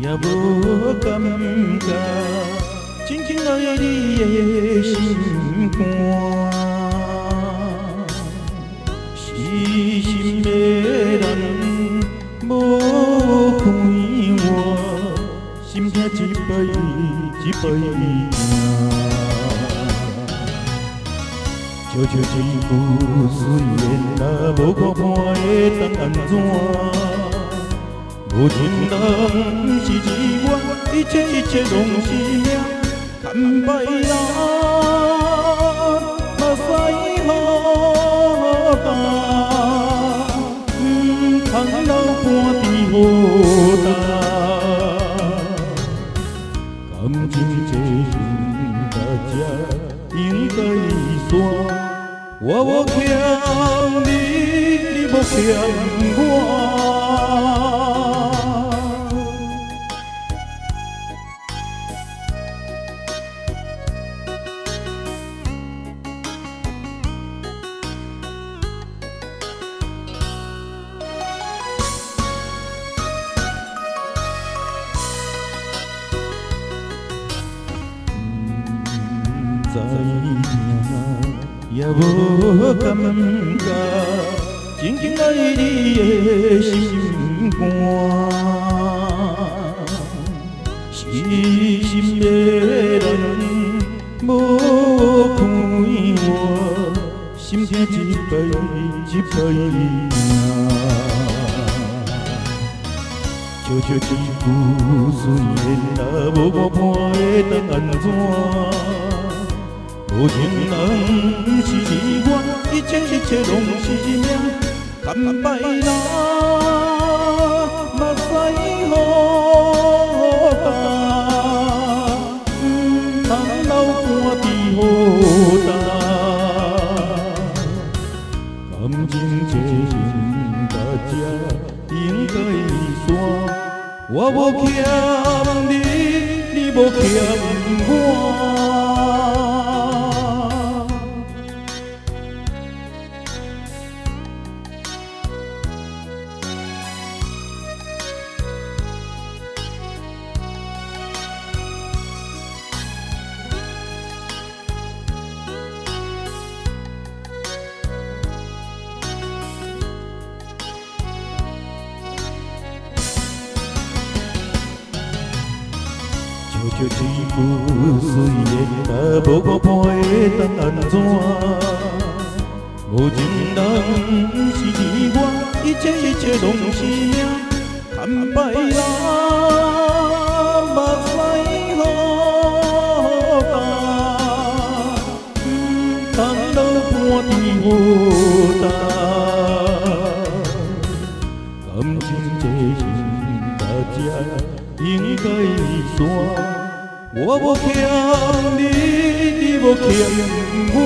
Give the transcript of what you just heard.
也無感覺，真正愛你的心肝。痴心的人無快活，心痛一擺一擺疼。笑笑一句雖然也無看破會當按怎？無情人毋是意外，一切一切攏是命。牽歹人，目屎予干，毋通流汗佇雨干。感情這行到這應該散。我無欠你，你無欠我。毋知影，也無感覺，真正愛你的心肝。痴心的人無快活，心痛一擺一擺疼。笑笑一句雖然也無看破會當按怎？無情人毋是意外，一切一切攏是命。牽歹人，目屎予干，毋通流汗佇雨干。感情這行到這應該散。我無欠你，你無欠我。笑笑一句雖然也無看破會當按怎？無情人毋是意外，一切一切攏是命。牽歹人，目屎予干，毋通流汗佇雨干。感情這行到這應該散。我無欠你，你無欠我。